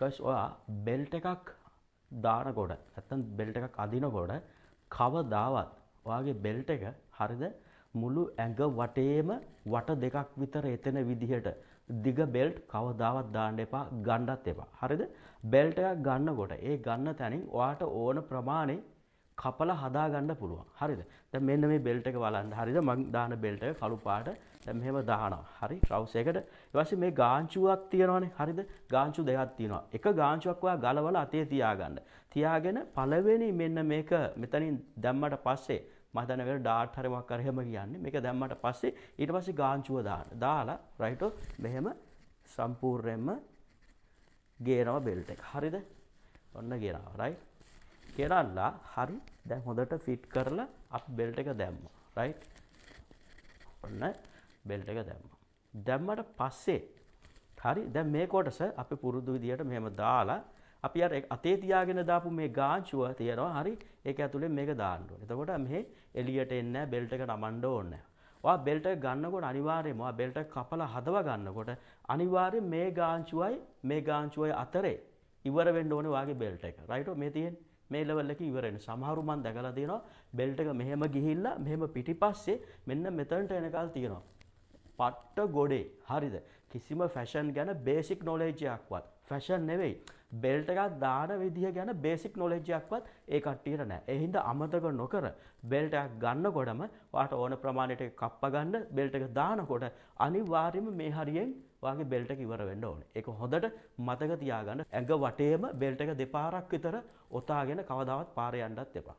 Guys, ඔයා belt එකක් දානකොට නැත්තම් බෙල්ට් එකක් අදිනකොට කවදාවත් ඔයාගේ බෙල්ට් එක, හරිද, මුළු ඇඟ වටේම වට දෙකක් විතර එතන විදිහට දිග බෙල්ට් කවදාවත් දාන්න එපා, ගන්නත් එපා. හරිද? බෙල්ට් එකක් ගන්නකොට ඒ ගන්න තැනින් ඔයාට ඕන ප්‍රමාණය කපලා හදා ගන්න පුළුවන්. හරිද? දැන් මෙන්න මේ බෙල්ට් එක බලන්න. හරිද? මං දාන බෙල්ට් එක කළු පාට. දැන් මෙහෙම දානවා. හරි, ට්‍රවුසර් එකට. ඊට පස්සේ මේ ගාංචුවක් තියෙනවනේ. හරිද? ගාංචු දෙකක් තියෙනවා. එක ගාංචුවක් ඔයා ගලවලා අතේ තියාගන්න. තියාගෙන පළවෙනි මෙන්න මේක මෙතනින් දැම්මට පස්සේ, මම හිතන්නේ මේකට ඩාට් හරි මොකක් හරි එහෙම කියන්නේ. මේක දැම්මට පස්සේ ඊට පස්සේ ගාංචුව දාන්න. දාලා රයිට් මෙහෙම සම්පූර්ණයෙන්ම ගේනවා බෙල්ට් එක. හරිද? ඔන්න ගේනවා. රයිට්. ගෙනල්ලා හරි දැන් හොඳට ෆිට් කරලා අපි බෙල්ට් එක දැම්මා. රයිට්. ඔන්න බෙල්ට් එක දැම්මා. දැම්මට පස්සේ හරි දැන් මේ කොටස අපි පුරුදු විදියට මෙහෙම දාලා අපි අර අතේ තියාගෙන දාපු මේ ගාංචුව තියෙනවා. හරි, ඒක ඇතුලෙන් මේක දාන්න ඕනේ. එතකොට මෙහෙ එළියට එන්නේ නැහැ, බෙල්ට් එක නමන්න ඕනේ නැහැ. ඔයා බෙල්ට් එක ගන්නකොට අනිවාර්යයෙන්ම ඔයා බෙල්ට් එක කපලා හදව ගන්නකොට අනිවාර්යයෙන් මේ ගාංචුවයි මේ ගාංචුවයි අතරේ ඉවර වෙන්න ඕනේ ඔයාගේ බෙල්ට් එක. රයිට්, මේ තියෙන්නේ මේ ලෙවල් එකේ ඉවර වෙන. සමහරු මං දැකලා තියෙනවා බෙල්ට් එක මෙහෙම ගිහිල්ලා මෙහෙම පිටිපස්සේ මෙන්න මෙතනට එනකල් තියෙනවා. පට්ට ගොඩේ. හරිද? කිසිම ෆැෂන් ගැන බේසික් නොලෙජ් එකක්වත්, ෆැෂන් නෙවෙයි, බෙල්ට් එකක් දාන විදිය ගැන බේසික් නොලෙජ් එකක්වත් ඒ කට්ටියට නෑ. ඒ හින්දා අමතක නොකර බෙල්ට් එකක් ගන්නකොටම ඔයාට ඕන ප්‍රමාණයට කප්ප ගන්න. බෙල්ට් එක දානකොට අනිවාර්යයෙන්ම මේ හරියෙන් ඔයාගේ බෙල්ට් එක ඉවර වෙන්න ඕනේ. ඒක හොඳට මතක තියාගන්න. ඇඟ වටේම බෙල්ට් එක දෙපාරක් විතර ඔතාගෙන කවදාවත් පාරේ යන්නත් එපා.